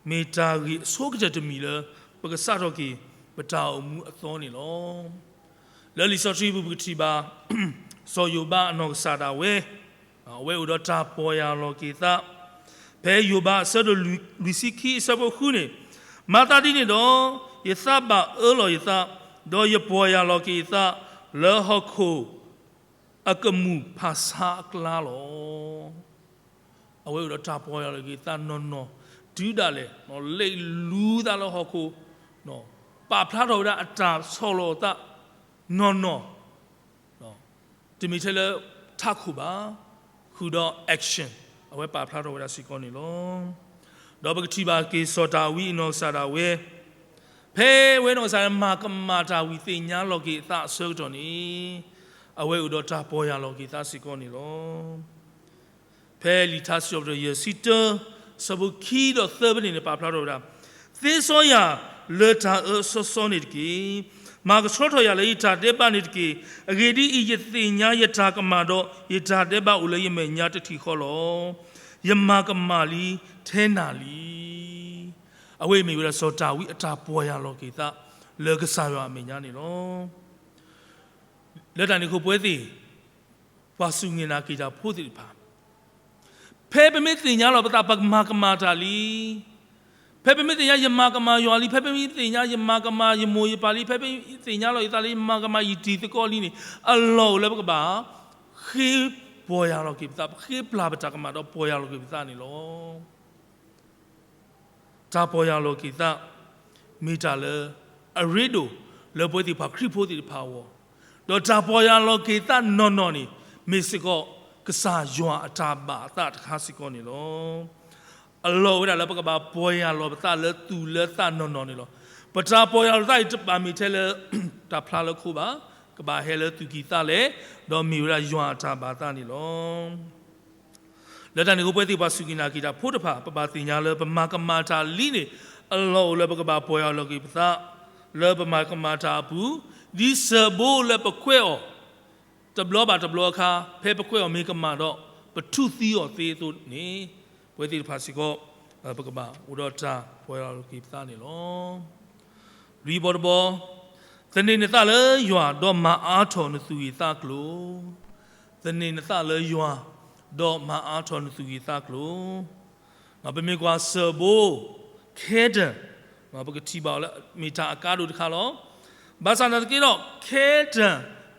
မ့ၢ်တၢ်ဂ့ၢ်အဆိကတၢၢ်တမံၤလၢ ပကစးထီၣ်က့ၤပတၢ်အိၣ်မူအသီန့ၣ်လီၤ. လၢလံာ်စီဆှံပူၤပကထံၣ်ဘၣ် စီၤယိၤဘးအနီၢ်ကစၢ်ဒၣ်ဝဲ အဝဲအိၣ်ဒီးတၢ်ပီၢ်ယၢ်လီၤက့ၤသး, ဖဲယိၤဘးအဆၢဒိၣ်လွံၢ်ဆံခံအဆၢဖိဃုန့ၣ်, မၤသးဒ်န့ၣ်ဒီး ယသးဘၣ်အၢလီၤယသး, ဒီးယပီၢ်ယၢ်လီၤက့ၤယသး လၢဟီၣ်ခိၣ်အကမူၣ်ဖးဆါအကျါလီၤ. အဝဲအိၣ်ဒီးတၢ်ပီၢ်ယၢ်လီၤက့ၤသးနီၢ်နီၢ်, တုၤဒၣ်လဲာ် လဲၤလူၤသးလၢဟီၣ်ခိၣ်, ပာ်ဖျါထီၣ်ဝဲဒၣ်အတၢ်ဆီၣ်လီၤအသးနီၢ်နီၢ်, တမ့ၢ်ထဲလၢထးခိၣ်ဘၣ်, ဃုာ်ဒီး action အဝဲပာ်ဖျါထီၣ်ဝဲဒၣ်စ့ၢ်ကီးန့ၣ်လီၤ. ဒီးပကထံၣ်ဘၣ်က့ၤစီၤဒၤဝံးအနီၢ်ကစၢ်ဒၣ်ဝဲ, ဖဲဝဲနီၢ်ကစၢ်မၤကမၣ်တၢ်ဝံၤသ့ၣ်ညါလီၤက့ၤအသးအဆၢကတီၢ်န့ၣ်, အဝဲအိၣ်ဒီးတၢ်ပီၢ်ယၢ်လီၤက့ၤသးစ့ၢ်ကီးန့ၣ်လီၤ. ဖဲလံာ်ထါစံးထီၣ်ပတြၢၤယဲၢ်ဆံတၢ ဆၢဖိခံဒီးသၢဖဲန့ၣ်န့ၣ် ပာ်ဖျါထီၣ်ဝဲဒၣ်, သ့စီယၤလၢတၢ်အၢအစီစီန့ၣ်တက့ၢ်. မၤကဆှီထီၣ်ယၤလၢယတၢ်ဒဲးဘးန့ၣ်တက့ၢ်. အဂ့ၢ်ဒ်အံၤ, ယသ့ၣ်ညါယတၢ်ကမၣ်ဒီး ယတၢ်ဒဲးဘးအိၣ်လၢယမဲာ်ညါတထံၣ်ဃီလီၤ. ယမၤကမၣ်လံထဲနၤလံ. အဝဲအံၤမ့ၢ်ဝဲဒၣ်စီၤဒၤဝံးအတၢ်ပီၢ်ယၢ်လီၤက့ၤသး လၢကစၢ်ယွၤအမဲာ်ညါန့ၣ်လီၤ. လၢတၢ်န့ၣ်အဃိပဝဲသ့ၣ် ပှၤစူၢ်က့ၤနာ်က့ၤတၢ်ဖိသ့ၣ်တဖၣ်, ဖဲပမ့ၢ်သ့ၣ်ညါလီၤပသး ပမၤကမၣ်တၢ်လံ, ဖဲပမ့ၢ်သ့ၣ်ညါယမၤကမၣ်ယွၤလံ, ဖဲပမ့ၢ်သ့ၣ်ညါယမၤကမၣ်ယမိၢ်ယပၢ်လံ, ဖဲပမ့ၢ်သ့ၣ်ညါလီၤယသးလၢယမၤကမၣ်ယတံၤသကိးလံန့ၣ်, အလီၢ်အိၣ်လၢပကဘၣ် ဃ့ပီၢ်ယၢ်လီၤက့ၤပသး, ဃ့ပျၢ်ပတၢ်ကမၣ်ဒီးပီၢ်ယၢ်လီၤက့ၤပသးန့ၣ်လီၤ. တၢ်ပီၢ်ယၢ်လီၤက့ၤသး မ့ၢ်တၢ်လၢအရ့ဒိၣ်လၢပဝဲသ့ၣ်ပှၤခရံာ်ဖိသ့ၣ်တဖၣ်အဂီၢ်, ဒီးတၢ်ပီၢ်ယၢ်လီၤက့ၤသးနီၢ်နီၢ်န့ၣ် မ့ၢ်စ့ၢ်ကီးကစၢ်ယွၤအတၢ်ဘၣ်အသးတခါစ့ၢ်ကီးန့ၣ်လီၤ. အလီၢ်ဝဲဒၣ်လၢပကဘၣ်ပီၢ်ယၢ်လီၤပသးလၢသူၣ်လၢသးနီၢ်နီၢ်န့ၣ်လီၤ. ပတၢ်ပီၢ်ယၢ်လီၤသးအံၤ တဘၣ်မ့ၢ်ထဲလၢ တၢ်ဖျါလၢခိဘၣ်, ကဘၣ်ဟဲလၢသူၣ်ကံၢ်သးလဲ, ဒီးမ့ၢ်ဝဲဒၣ်ယွၤအတၢ်ဘၣ်သးန့ၣ်လီၤ. လၢတၢ်န့ၣ်အဃိ ပဝဲသ့ၣ်ပှၤစူၢ်က့ၤနာ်က့ၤတၢ်ဖိတဖၣ် ပဘၣ်သ့ၣ်ညါလၢပမၤကမၣ်တၢ်လံန့ၣ် အလီၢ်အိၣ်လၢပကဘၣ်ပီၢ်ယၢ်လီၤက့ၤပသး လၢပမၤကမၣ်တၢ်အပူၤ, ဒ်ဆၢဘိလၢပကွဲးအီၤ တဘျီဘၣ်တဘျီအခါ ဖဲပကွဲးအီၤမ့ၢ်ကမၣ်ဒီး ပထူၣ်သံအီၤသ့အသိးန့ၣ်, ပဝဲသ့ၣ်တဖၣ်စ့ၢ်ကီး ပကဘၣ်အိၣ်ဒီးတၢ်ပီၢ်ယၢ်လီၤက့ၤပသးန့ၣ်လီၤ. လွံၢ်ဘီတဘီ, သန့ၤနသးလၢယွၤ ဒီးမၤအါထီၣ်နသူၣ်ဂ့ၤသးကျိၤ, သန့ၤနသးလၢယွၤ ဒီးမၤအါထီၣ်နသူၣ်ဂ့ၤသးကျိၤ. ပမ့ၢ်ကွၢ်ဆၢဘိ ခဲတၢၣ်, ပကထံၣ်ဘၣ်အီၤလၢမ့ၢ်တၢ်အကါဒိၣ်တခါလီၤ. ဘၣ်ဆၣ်သနာ်က့ဒီး ခဲတၢၣ်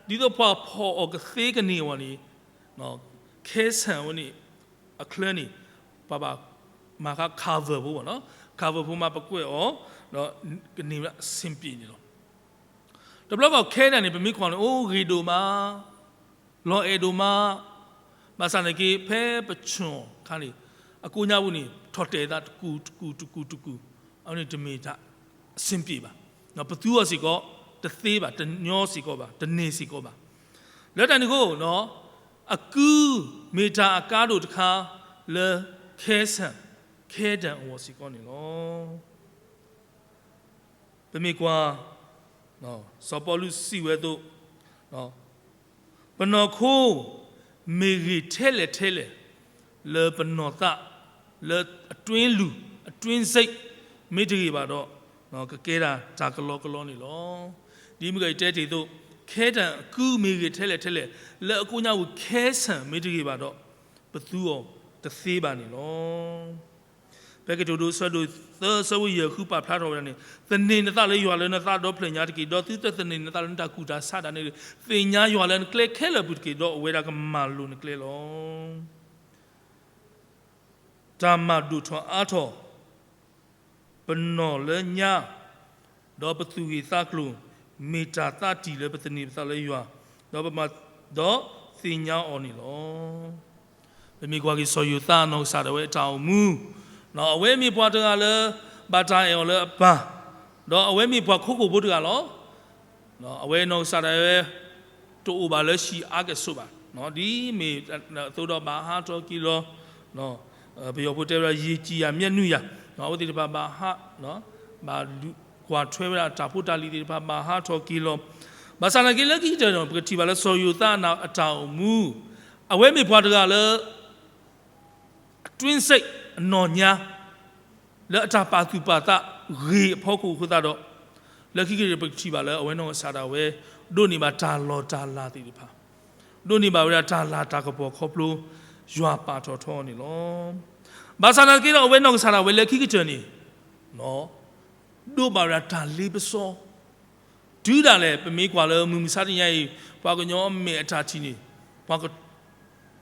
ဒ်သိးပှၤဖီၣ်အီၤကသ့ကန့ၢ်အဂီၢ်န့ၣ် ခဲဆၣ်ဝဲန့ၣ် အချၢန့ၣ် ပှၤဘၣ်မၤဃါ cover ဖိဘၣ်နီၤ, cover ဖိမးပကွဲးအီၤ ဒီးကန့ၢ်ဝဲဒၣ်အဆင်ပြေန့ၣ်လီၤ. တဘျီဘၣ်ခဲတၢၣ်န့ၣ် ပမ့ၢ်ကွၢ်န့ၣ် အိၣ်ဂ့ၤဒိၣ်မး လီၤအဲၣ်ဒိၣ်မး, ဘၣ်ဆၣ်သနာ်က့ ဖဲပဆူၣ်အခါန့ၣ် အကိးညါပူၤန့ၣ် ထီၣ်တဲာ်သးတကူာ်တကူာ်တကူာ်တကူာ်, အဝဲန့ၣ်တမ့ၢ်တၢ်အဆင်ပြေဘၣ်. ပသူအီၤစ့ၢ်ကီးတသ့ဘၣ်, တညီစ့ၢ်ကီးဘၣ်, တန့ၢ်စ့ၢ်ကီးဘၣ်. လၢတၢ်န့ၣ်အဃိ အကုမ့ၢ်တၢ်အကါဒိၣ်တခါလၢခဲဆၣ်, ခဲဒၢၣ်အဂီၢ်စ့ၢ်ကီးန့ၣ်လီၤ. ပမ့ၢ်ကွၢ် စီၤပီလူးစံးဝဲအသိး, ပနီၢ်ခိမ့ၢ်ဂ့ၤထဲလဲၣ်ထဲလဲၣ် လၢပနီၢ်သး, လၢအတွင်းလူၤ, အတွင်းစိတ် မ့ၢ်တဂ့ၤဘၣ်ဒီး, ကကဲဒၣ်တၢ်ကလီကလီန့ၣ်လီၤ. ဒ်မုၢ်ဂီၤအံၤတဲတ့ၢ်အသိး, ခဲဒၢၣ်အကုမ့ၢ်ဂ့ၤထဲလဲၣ်ထဲလဲၣ် လၢအကိးညါဝဲခဲဆၣ်မ့ၢ်တဂ့ၤဘၣ်ဒီး, ပသူအီၤတသ့ဘၣ်န့ၣ်လီၤ. ဖဲကတိၤဒိ အဆၢဒိၣ်သၢ အဆၢဖိယဲၢ်ဃုပာ်ဖျါထီၣ်ဝဲဒၣ်န့ၣ်, သန့ၤနသးလၢယွၤလၢနသးဒီဖျၢၣ်ညါတက့ၢ်, ဒီးသုတသန့ၤနသးလၢနတၢ်ကူၣ်တၢ်ဆးဒၣ်န့ၣ်, သ့ၣ်ညါယွၤလၢနကျဲခဲလၢာ်ပူၤတက့ၢ်, ဒီးအဝဲဒၣ်ကမၤလိၤနကျဲလီၤ. တၢ်မၤဒိၣ်ထီၣ်အါထီၣ် ပနီၢ်လၢညါ, ဒီးပသူၣ်ဂ့ၤသးကျိၤ, မ့ၢ်တၢ်သးတံၢ်လၢပသန့ၤပသးလၢယွၤ, ဒီးပမၤ, ဒီးသ့ၣ်ညါအီၤန့ၣ်လီၤ. ပမ့ၢ်ကွၢ်က့ၤစီၤယိၤသးအနီၢ်ကစၢ်ဒၣ်ဝဲအတၢ်အိၣ်မူ, အဝဲမ့ၢ်ပှၤတဂၤလၢ ဘၣ်တၢ်အဲၣ်အီၤလၢအပၢ်, ဒီးအဝဲမ့ၢ်ပှၤခိခိၣ်ဖိတဂၤလီၤ. အဝဲအနီၢ်ကစၢ်ဒၣ်ဝဲ တအိၣ်ဘၣ်လၢဟံၣ်အါကဲၣ်ဆိးဘၣ်, ဒ်မ့ၢ်အသိးဒီးဘၣ်ဟးထီၣ်က့ၤလီၤ, ပယီၤဖိတဲဝဲဒၣ် ရေကြည်ရာမျက်နှာရာ, အဝဲသ့ၣ်တဖၣ်ဘၣ်ဟး, ဘၣ်ကွၢ်ထွဲဝဲဒၣ်တၢ်ဖိတၢ်လံၤသ့ၣ်တဖၣ်ဘၣ်ဟးထီၣ်က့ၤလီၤ. ဘၣ်ဆၣ်သနာ်က့လၢခံကတၢၢ်န့ၣ် ပကထံၣ်ဘၣ်လၢစီၤယိၤသးအတၢ်အိၣ်မူ, အဝဲမ့ၢ်ပှၤတဂၤလၢ အတွင်းစိတ် အနီၢ်ညါ လၢအတၢ်ပာ်သူၣ်ပာ်သးဂ့ၤအဖီခိၣ်အဃိသတးဒီး, လၢခံကတၢၢ်ပကထံၣ်ဘၣ်လၢအဝဲနီၢ်ကစၢ်ဒၣ်ဝဲ ဒိးန့ၢ်ဘၣ်တၢ်လီၢ်တၢ်လၤသ့ၣ်တဖၣ်, ဒိးန့ၢ်ဘၣ်ဝဲဒၣ်တၢ်လၤတၢ်ကပီၤခီဖျိ ယွၤပာ်ထီၣ်ထီအီၤန့ၣ်လီၤ. ဘၣ်ဆၣ်သနာ်က့ဒီးအဝဲနီၢ်ကစၢ်ဒၣ်ဝဲလၢခံကတၢၢ်န့ၣ် ဒိးဘၣ်ဝဲဒၣ်တၢ်လ့ပစီ တုၤဒၣ်လဲာ် ပမ့ၢ်ကွၢ်လၢမုၢ်မဆါတနံၤအံၤ ပှၤကညီအမဲာ်အတၢ်ထံၣ်န့ၣ်, ပှၤက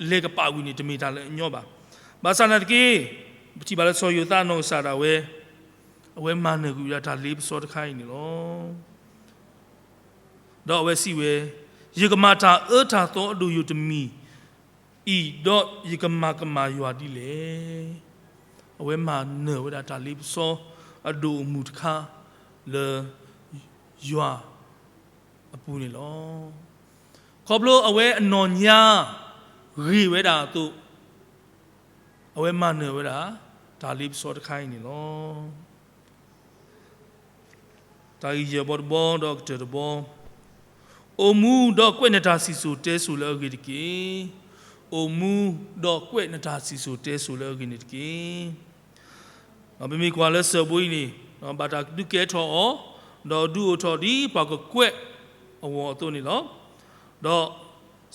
လဲၤကပာ်ကွံာ်န့ၣ် တမ့ၢ်တၢ်လၢအညီဘၣ်. ဘၣ်ဆၣ်သနာ်က့ ပထံၣ်ဘၣ်လၢစီၤယိၤသးအနီၢ်ကစၢ်ဒၣ်ဝဲ အဝဲမၤနၢၤကွံာ်ဝဲဒၣ်တၢ်လ့ပစီတခါအံၤန့ၣ်လီၤ. ဒီးအဝဲစံးဝဲ, ယကမၤတၢ်အၢတၢ်သီအဒိၣ်ယိာ်တမံၤအံၤ, ဒီးယကမၤကမၣ်ယွၤဒ်လဲၣ်. အဝဲမၤနၢၤဝဲဒၣ်တၢ်လ့ပစီအဒိၣ်အမုၢ်တခါလၢယွၤအပူၤန့ၣ်လီၤ. ခီဖျိအဝဲအနီၢ်ညါဂ့ၤဝဲဒၣ်အသိး, အဝဲမၤနၢၤဝဲဒၣ်တၢ်လ့ပစီတခါအံၤန့ၣ်လီၤ. တၢ်ဂ့ၢ်ယဲၢ်ဘီတဘီဒီးကတၢၢ်တဘီ, အိၣ်မူဒီးကွဲးနတၢ်စံၣ်စိၤတဲစိၤလၢအဂ့ၤတက့ၢ်. အိၣ်မူဒီးကွဲးနတၢ်စံၣ်စိၤတဲစိၤလၢအဂ့ၤန့ၣ်တက့ၢ်. ပမ့ၢ်ကွၢ်လၢစၢၤဘိအံၤန့ၣ်, ဘၣ်တၢ်ဒုးကဲထီၣ်အီၤ, ဒီးဒုးအိၣ်ထီၣ်ဒ်ပှၤကကွဲးအဂီၢ်အသိးန့ၣ်လီၤ. ဒီး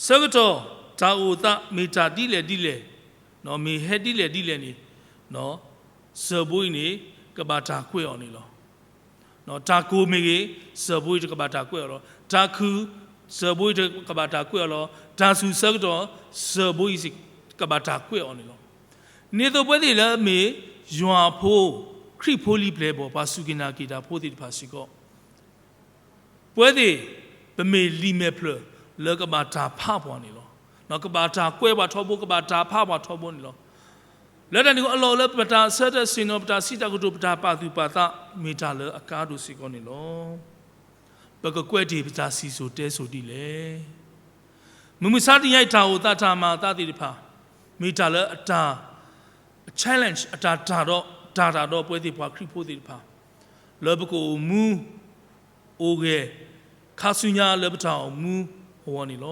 ဆၢကတီၢ်တၢ်အိၣ်သးမ့ၢ်တၢ်ဒ်လဲၣ်ဒ်လဲၣ်, မ့ၢ်ဟဲဒ်လဲၣ်ဒ်လဲၣ်န့ၣ်, စၢၤဘိအံၤန့ၣ် ကဘၣ်တၢ်ကွဲးအီၤန့ၣ်လီၤ. တၢ်ကိၢ်မ့ၢ်ဂ့ၤ, စၢၤဘိအံၤတကဘၣ်တၢ်ကွဲးအီၤလီၤ. တၢ်ခုၣ်, စၢၤဘိအံၤတကဘၣ်တၢ်ကွဲးအီၤလီၤ. တၢ်စူၤဆၢကတီၢ်, စၢၤဘိအံၤစ့ၢ်ကီးကဘၣ်တၢ်ကွဲးအီၤန့ၣ်လီၤ. န့ၣ်အသိးပဝဲသ့ၣ်လၢအမ့ၢ်ယွၤအဖိ, ခရံာ်ဖိလံၤပျဲၢ်ဘီၣ်, ပှၤစူၢ်က့ၤနာ်က့ၤတၢ်ဖိသ့ၣ်တဖၣ်စ့ၢ်ကီး ပဝဲသ့ၣ် ပမ့ၢ်လံာ်မဲာ်ဖျၢၣ်လၢကဘၣ်တၢ်ဖးပှၤန့ၣ်လီၤ. ကဘၣ်တၢ်ကွဲးပှၤထီဘိ, ကဘၣ်တၢ်ဖးပှၤထီဘိန့ၣ်လီၤ. လၢတၢ်န့ၣ်အလီၢ်လၢပတၢ်ဆၢထၢၣ်ဆ့ၣ်နီၤ, ပတၢ်စံးတၢ်ကတိၤ, ပတၢ်ပာ်သူၣ်ပာ်သး မ့ၢ်တၢ်လၢအကါဒိၣ်စ့ၢ်ကီးန့ၣ်လီၤ. ပကကွဲးတ့ၢ်ပတၢ်စံၣ်စိၤတဲစိၤဒ်လဲၣ်. မုၢ်မဆါတနံၤအံၤတၢ်အိၣ်သးတၢ်မၤအသးသ့ၣ်တဖၣ် မ့ၢ်တၢ်လၢအတၢ် challenge အတၢ်တၢ်ဒီး, တၢ်တၢ်ဒီးပဝဲသ့ၣ်ပှၤခရံာ်ဖိသ့ၣ်တဖၣ် လၢပကအိၣ်မူ အိၣ်ဂဲၤ ခါဆူညါလၢပတၢ်အိၣ်မူအဂီၢ်န့ၣ်လီၤ.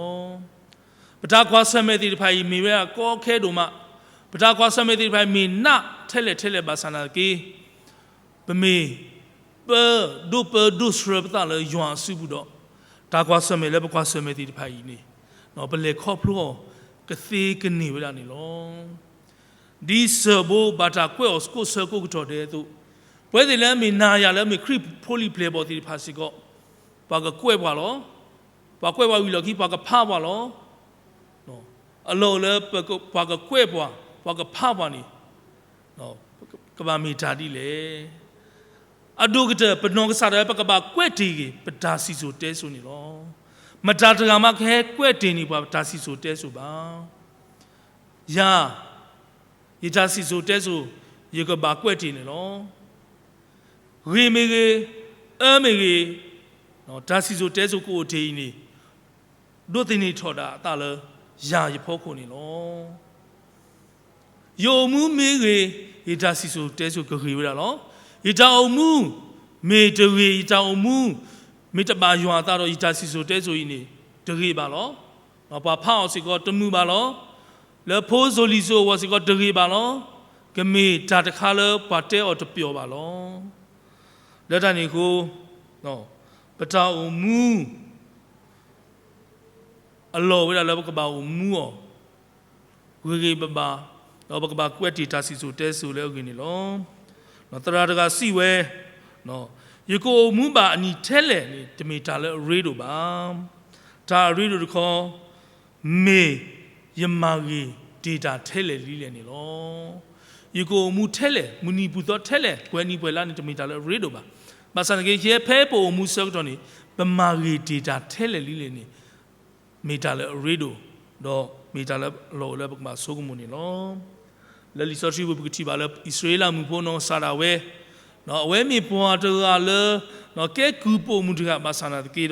ပတၢ်ကွၢ်ဆၢၣ်မဲာ်သ့ၣ်တဖၣ်အံၤ မ့ၢ်ဝဲဒၣ်ကီခဲဒိၣ်မး, ပတၢ်ကွၢ်ဆၢၣ်မဲာ်သ့ၣ်တဖၣ်အံၤ မ့ၢ်နးထဲလဲၣ်ထဲလဲၣ်ဘၣ်ဆၣ်သနာ်က့ ပမ့ၢ် ပဒိးပၢဒိးဆှၢပသးလၢယွၤအစုပူၤဒီး, တၢ်ကွၢ်ဆၢၣ်မဲာ်လၢပကွၢ်ဆၢၣ်မဲာ်သ့ၣ်တဖၣ်အံၤန့ၣ်, ပလဲၤခီဖျိအီၤကသ့ကန့ၢ်ဝဲဒၣ်န့ၣ်လီၤ. ဒ်စၢၤဘိဘၣ်တၢ်ကွဲးအီၤကိးဆၢကိးကတီၢ်ဒဲးအသိး, ပဝဲသ့ၣ်လၢအမ့ၢ်နၤယၤလၢအမ့ၢ်ခရံာ်ဖိလံၤပျဲၢ်ဘီၣ်သ့ၣ်တဖၣ်စ့ၢ်ကီး, ပှၤကကွဲးပှၤလီၤ. ပှၤကွဲးပှၤဝံၤအလီၢ်ခံ ပှၤကဖးပှၤလီၤ. အလီၢ်အိၣ်လၢပှၤကကွဲးပှၤ, ပှၤကဖးပှၤန့ၣ် ကဘၣ်မ့ၢ်တၢ်ဒ်လဲၣ်. အဒိၣ်ကတၢၢ် ပနီၢ်ကစၢ်ဒၣ်ဝဲ ပကဘၣ်ကွဲးတ့ၢ်က့ၤ ပတၢ်စံၣ်စိၤတဲစိၤန့ၣ်လီၤ. မတၤတဂၤမးကဟဲကွဲးတ့ၢ်န့ၢ်ပှၤ ပတၢ်စံၣ်စိၤတဲစိၤဘၣ်. ယၤ ယတၢ်စံၣ်စိၤတဲစိၤ ယကဘၣ်ကွဲးတ့ၢ်န့ၣ်လီၤ. ဂ့ၤမ့ၢ်ဂ့ၤ, အၢမ့ၢ်ဂ့ၤ, တၢ်စံၣ်စိၤတဲစိၤကအိၣ်တ့ၢ်အံၤန့ၣ် ဒိးသန့ၤထီၣ်ဒၣ်အသးလၢ ယၤယဖီခိၣ်န့ၣ်လီၤ. ယအိၣ်မူမ့ၢ်ဂ့ၤ, ယတၢ်စံၣ်စိၤတဲစိၤကဂ့ၤဝဲဒၣ်လီၤ. ယတၢ်အိၣ်မူမ့ၢ်တဂ့ၤ, ယတၢ်အိၣ်မူမ့ၢ်တဘၣ်ယွၤအသးဒီး ယတၢ်စံၣ်စိၤတဲစိၤအံၤန့ၣ် တဂ့ၤဘၣ်လီၤ. ပှၤဖးအီၤစ့ၢ်ကီးတမုာ်ဘၣ်လီၤ. လၢဖိစိၤလံၤစိၤအဂီၢ်စ့ၢ်ကီးတဂ့ၤဘၣ်လီၤ. ကမ့ၢ်တၢ်တခါလၢပှၤတဲအီၤတပျီၤဘၣ်လီၤ. လၢတၢ်န့ၣ်အဃိ ပတၢ်အိၣ်မူ အလီၢ်ဝဲဒၣ်လၢပကဘၣ်အိၣ်မူအီၤ ဂ့ၤဂ့ၤဘၣ်ဘၣ်, ဒီးပကဘၣ်ကွဲးတ့ၢ်တၢ်စံၣ်စိၤတဲစိၤလၢအဂ့ၢ်န့ၣ်လီၤ. သရၣ်တဂၤစံးဝဲ, ယကအိၣ်မူဘၣ်အနံၣ်ထဲလဲၣ်န့ၣ် တမ့ၢ်တၢ်လၢအရ့ဒိၣ်ဘၣ်. တၢ်အရ့ဒိၣ်တခီ မ့ၢ်ယမၤဂ့ၤတ့ၢ်တၢ်ထဲလဲၣ်လံလဲၣ်န့ၣ်လီၤ. ယကအိၣ်မူထဲလဲၣ်, မုၢ်နံၤပူၤသီထဲလဲၣ်, ပှဲၤနံၤပှဲၤလါန့ၣ် တမ့ၢ်တၢ်လၢအရ့ဒိၣ်ဘၣ်. ဘၣ်ဆၣ်သနာ်က့ ယဲဖဲပအိၣ်မူဆၢကတီၢ်န့ၣ် ပမၤဂ့ၤတ့ၢ်တၢ်ထဲလဲၣ်လံလဲၣ်န့ၣ် မ့ၢ်တၢ်လၢအရ့ဒိၣ်, ဒီးမ့ၢ်တၢ်လၢအလီၢ်အိၣ်လၢပကဘၣ်ဆိကမိၣ်န့ၣ်လီၤ. လၢလံာ်စီဆှံပူၤ ပကထံၣ်ဘၣ်လၢ အံၣ်စရ့လးမုၣ်ဖိနီၢ်ကစၢ်ဒၣ်ဝဲ, အဝဲမ့ၢ်ပှၤတဂၤလၢ ကဲကုၢ်ပိာ်မုၣ်တဂၤဘၣ်ဆၣ်သနာ်က့ဒီး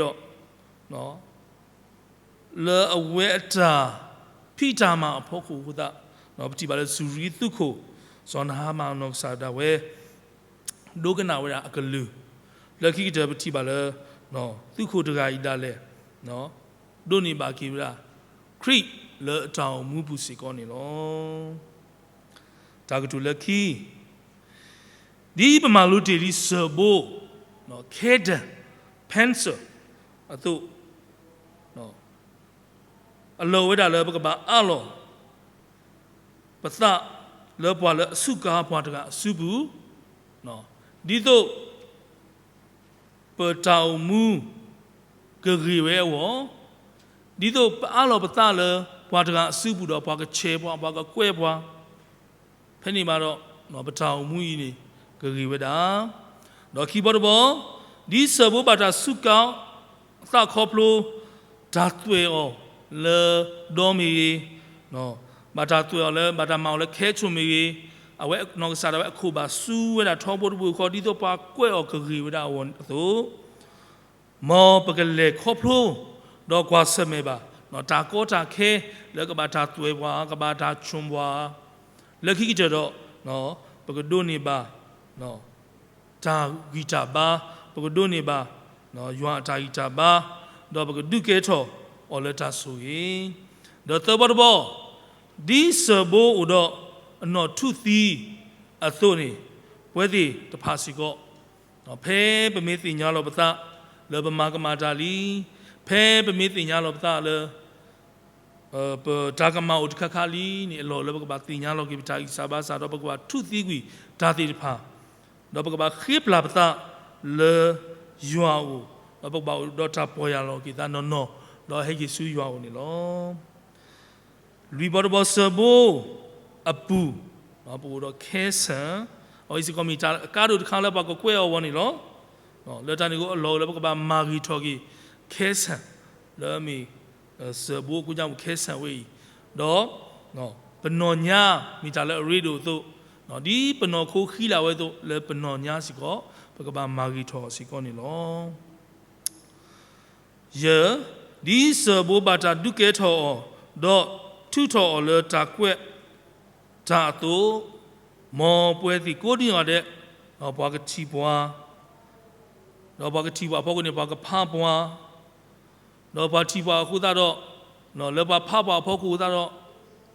လၢအဝဲအတၢ်ဖံးတၢ်မၤအဖီခိၣ်အဃိသတး, ပထံၣ်ဘၣ်လၢစူၤရံသုးခိၣ် စီၤနဟၤမၣ်နီၢ်ကစၢ်ဒၣ်ဝဲ ဒိကနၣ်ဝဲဒၣ်အကလုၢ်, လၢခံကတၢၢ်ပထံၣ်ဘၣ်လၢ သုးခိၣ်တဂၤအံၤဒၣ်လဲာ် ဒိးန့ၢ်ဘၣ်က့ၤဝဲဒၣ် ခရံာ်လၢအတၢ်အိၣ်မူပူၤစ့ၢ်ကီးန့ၣ်လီၤ. တၢ်ကတိၤလၢခံ, ဒ်ပမၤလိတ့ၢ်လံစၢၤဘိ candle, pencil အသိး, အလီၢ်ဝဲဒၣ်လၢပကဘၣ်အးလီၤ ပသးလၢပှၤလၢအစူးကါပှၤတဂၤအစုပူၤ, ဒ်သိး ပတၢ်အိၣ်မူကဂ့ၤဝဲအဂီၢ်, ဒ်သိးပအးလီၤပသးလၢပှၤတဂၤအစုပူၤဒီး ပှၤကဆဲးပှၤ, ပှၤကကွဲးပှၤ, ဖဲန့ၣ်ဘၣ်ဒီး ပတၢ်အိၣ်မူအံၤန့ၣ် ကဂ့ၤဝဲဒၣ်. ဒီးခံဘီတဘီ, ဒ်စၢၤဘိဘၣ်တၢ်စူးကါ အသးခီဖျိ တၢ်သွဲၣ်အီၤလၢဒီမ့ၢ်ဂ့ၤ, ဘၣ်တၢ်သွဲၣ်အီၤလၢ ဘၣ်တၢ်မၤအီၤလၢခဲဆိၣ်မ့ၢ်ဂ့ၤ, အဝဲနီၢ်ကစၢ်ဒၣ်ဝဲအခိၣ်ဘၣ်စူဝဲဒၣ်ထီဘိတဘိဃီ ဒ်သိးပှၤကွဲးအီၤကဂ့ၤဝဲဒၣ်အဂီၢ်အသိး, မ်ပကလဲၤခီဖျိ ဒီးကွၢ်ဆၢၣ်မဲာ်ဘၣ် တၢ်ကီတၢ်ခဲလၢကဘၣ်တၢ်သွဲၣ်ပှၤ ကဘၣ်တၢ်ဆိၣ်ပှၤ, လၢခံကတၢၢ်ဒီး ပကဒိးန့ၢ်ဘၣ် တၢ်ဂံၢ်တၢ်ဘါ, ပကဒိးန့ၢ်ဘၣ် ယွၤအတၢ်ဂံၢ်တၢ်ဘါ, ဒီးပကဒုးကဲထီၣ်အီၤလၢတၢ်ဆိၣ်ဂ့ၤ, ဒီးသၢဘီတဘီ, ဒ်စၢၤဘိအိၣ်ဒီးအနီၣ်ထူၣ်သံအသိးန့ၣ်, ပဝဲသ့ၣ်တဖၣ်စ့ၢ်ကီး ဖဲပမ့ၢ်သ့ၣ်ညါလီၤပသးလၢပမၤကမၣ်တၢ်လံ, ဖဲပမ့ၢ်သ့ၣ်ညါလီၤပသးလၢ ပတၢ်ကမၣ်အိၣ်တခါခါလံန့ၣ် အလီၢ်လၢပကဘၣ်သ့ၣ်ညါလီၤက့ၤပတၢ်ဂံၢ်စၢ်ဘါစၢ် ဒီးပကဘၣ်ထူၣ်သံကွံာ်တၢ်သ့ၣ်တဖၣ်, ဒီးပကဘၣ်ဃ့ပျၢ်ပသးလၢယွၤအအိၣ်, ဒီးပကဘၣ်အိၣ်ဒီးတၢ်ပီၢ်ယၢ်လီၤက့ၤသးနီၢ်နီၢ်, ဒီးဟဲက့ၤဆူယွၤအအိၣ်န့ၣ်လီၤ. လွံၢ်ဘီတဘီစၢၤဘိအပူၤ, ပအိၣ်ဒီးခဲဆၣ်, အဝဲစ့ၢ်ကီးမ့ၢ်တၢ်အကါဒိၣ်တခါလၢပှၤကကွဲးအီၤအဂီၢ်န့ၣ်လီၤ. လၢတၢ်န့ၣ်အဃိအလီၢ်အိၣ်လၢပကဘၣ်မၤဂ့ၤထီၣ်က့ၤ ခဲဆၣ်, လၢအမ့ၢ် စၢၤဘိအကူကၠါပူၤခဲဆၣ်ဝဲအံၤ, ဒီးပနီၢ်ညါမ့ၢ်တၢ်လၢအရ့ဒိၣ်အသိး, ဒ်ပနီၢ်ခိဃံလၤဝဲအသိး လၢပနီၢ်ညါစ့ၢ်ကီး ပကဘၣ်မၤဂ့ၤထီၣ်စ့ၢ်ကီးန့ၣ်လီၤ. ယဲၢ်, ဒ်စၢၤဘိဘၣ်တၢ်ဒုးကဲထီၣ်အီၤ, ဒီးထုးထီၣ်အီၤလၢတၢ်ကွဲးတၢ်အသိး, မ်ပဝဲသ့ၣ်ကိးဒံနီၢ်ဒဲး, ဒီးပှၤကထံၣ်ပှၤ, ဒီးပှၤကထံၣ်ပှၤအဖီခိၣ်န့ၣ် ပှၤကဖးပှၤ, ဒီးပှၤထံၣ်ပှၤအဃိသတးဒီး, လၢပှၤဖးပှၤအဖီခိၣ်အဃိသတး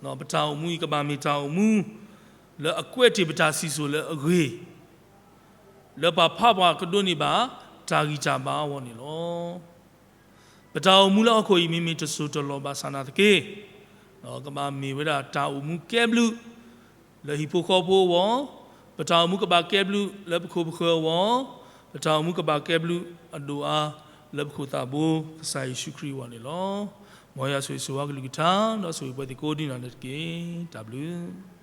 ဒီး, ပတၢ်အိၣ်မူအံၤကဘၣ်မ့ၢ်တၢ်အိၣ်မူ လၢအကွဲးတ့ၢ်ပတၢ်စံၣ်စိၤလၢအဂ့ၤ လၢပှၤဖးပှၤကဒိးန့ၢ်ဘၣ် တၢ်ဂံၢ်တၢ်ဘါအဂီၢ်န့ၣ်လီၤ. ပတၢ်အိၣ်မူလၢဟီၣ်ခိၣ်အံၤ မ့မ့ၢ်တစိၢ်တလီၢ်ဘၣ်ဆၣ်သနာ်က့, ကဘၣ်မ့ၢ်ဝဲဒၣ်တၢ်အိၣ်မူကဲဘျုး လၢဟံၣ်ဖိဃီဖိအဂီၢ်, ပတၢ်အိၣ်မူကဘၣ်ကဲဘျုးလၢပခိၣ်ပဃၢၤအဂီၢ်, ပတၢ်အိၣ်မူကဘၣ်ကဲဘျုးအဒိၣ်အါ လၢပခိၣ်သးဘိ ကစၢ်ယ့ၣ်ၡူးခရံာ်အဂီၢ်န့ၣ်လီၤ. မ်ယွၤဆိၣ်ဂ့ၤဆိၣ်ဝါကလုၢ်ကထါ ဒီးဆိၣ်ဂ့ၤပဝဲသ့ၣ်ကိးဒံနီၢ်ဒဲးတက့ၢ်. တၢ်ဘျုး